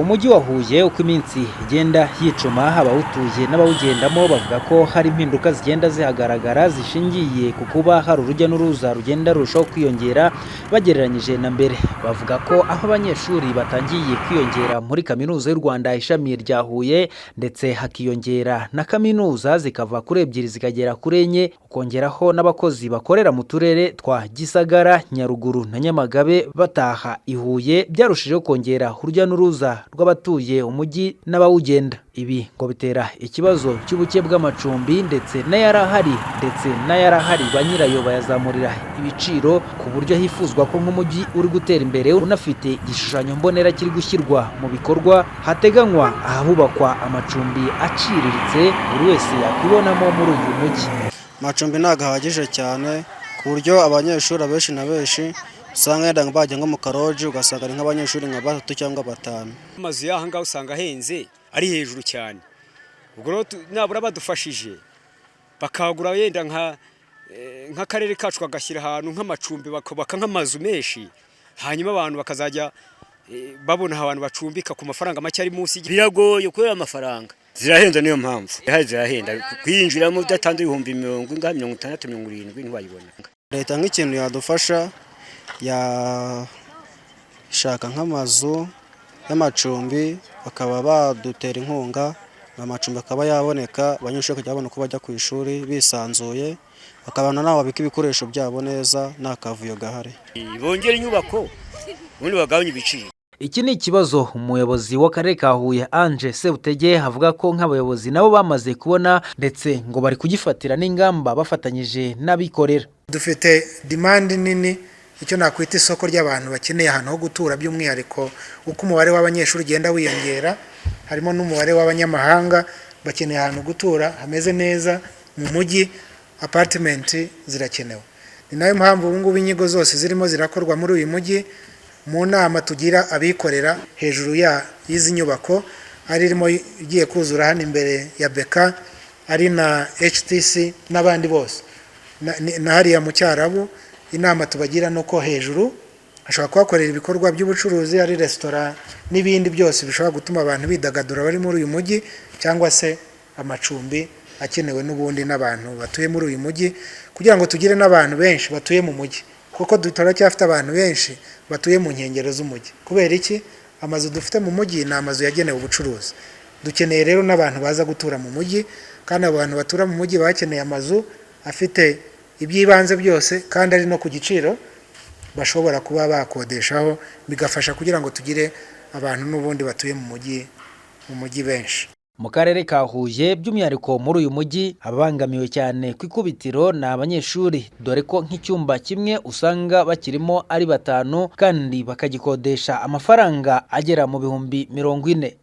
Umujyi wa Huye, uko iminsi igenda yicuma, abawutuye n'abawugendamo bavuga ko hari impinduka zigenda zihagaragara zishingiye ku kuba hari urujya n'uruza rugenda rurushaho kwiyongera bagereranyije na mbere. Bavuga ko aho abanyeshuri batangiye kwiyongera muri Kaminuza y'u Rwanda ishami rya Huye, ndetse hakiyongera na kaminuza zikava kuri ebyiri zikagera kuri enye, ukongeraho n'abakozi bakorera mu turere twa Gisagara, Nyaruguru na Nyamagabe bataha i Huye, byarushijeho kongera urujya n'uruza rw'abatuye umujyi n'abawugenda. Ibi ngo bitera ikibazo cy'ubuke bw'amacumbi, ndetse n'ayarahari ba nyirayo bayazamurira ibiciro, ku buryo hifuzwa ko nk'umujyi uri gutera imbere, unafite igishushanyo mbonera kiri gushyirwa mu bikorwa, hateganywa ahubakwa amacumbi aciriritse buri wese yakwibonamo muri uyu mujyi. Amacumbi ntabwo ahagije cyane, ku buryo abanyeshuri abenshi na benshi usanga yenda bajya nko mu kalodge, ugasanga ari nk'abanyeshuri nka batatu cyangwa batanu. Amazu y'aha ngaha usanga ahenze, ari hejuru cyane. Ubwo rero nabura badufashije bakagura yenda nk'akarere kacu kagashyira ahantu nk'amacumbi, bakubaka nk'amazu menshi, hanyuma abantu bakazajya babona abantu bacumbika ku mafaranga make ari munsi. Biragoye kubera amafaranga zirahenze, niyo mpamvu ihari zirahenda. Kwinjiramo udatanze ibihumbi mirongo ingahe, 60, 70, ntiwayibona. Leta nk'ikintu yadufasha, yashaka nk'amazu y'amacumbi, bakaba badutera inkunga, amacumbi akaba yaboneka, abanyeshuri bakajya babona uko bajya ku ishuri bisanzuye, bakabona n'aho babika ibikoresho byabo neza nta kavuyo gahari. Bongera inyubako, ubundi bagabanye ibiciro. Iki ni ikibazo umuyobozi w'akarere ka Huye, Ange Sebutege, avuga ko nk'abayobozi nabo bamaze kubona, ndetse ngo bari kugifatira n'ingamba bafatanyije n'abikorera. Dufite demand nini, icyo nakwita isoko ry'abantu bakeneye ahantu ho gutura, by'umwihariko uko umubare w'abanyeshuri ugenda wiyongera, harimo n'umubare w'abanyamahanga bakeneye ahantu gutura hameze neza mu mujyi. Apartment zirakenewe. Ni nayo mpamvu ubu ngubu inyigo zose zirimo zirakorwa muri uyu mujyi, mu nama tugira abikorera hejuru y'izi nyubako, ari irimo igiye kuzura hano imbere ya BK, ari na HTC n'abandi bose na hariya mu Cyarabu. Inama tubagira ni uko hejuru hashobora kuhakorera ibikorwa by'ubucuruzi, ari resitora n'ibindi byose bishobora gutuma abantu bidagadura bari muri uyu mujyi, cyangwa se amacumbi akenewe n'ubundi n'abantu batuye muri uyu mujyi, kugira ngo tugire n'abantu benshi batuye mu mujyi, kuko turacyafite abantu benshi batuye mu nkengero z'umujyi. Kubera iki? Amazu dufite mu mujyi ni amazu yagenewe ubucuruzi. Dukeneye rero n'abantu baza gutura mu mujyi, kandi abo bantu batura mu mujyi baba bakeneye amazu afite iby'ibanze byose kandi ari no ku giciro bashobora kuba bakodeshaho, bigafasha kugira ngo tugire abantu n'ubundi batuye mu mujyi benshi. Mu karere ka Huye, by'umwihariko muri uyu mujyi, ababangamiwe cyane ku ikubitiro ni abanyeshuri, dore ko nk'icyumba kimwe usanga bakirimo ari batanu, kandi bakagikodesha amafaranga agera mu 40,000.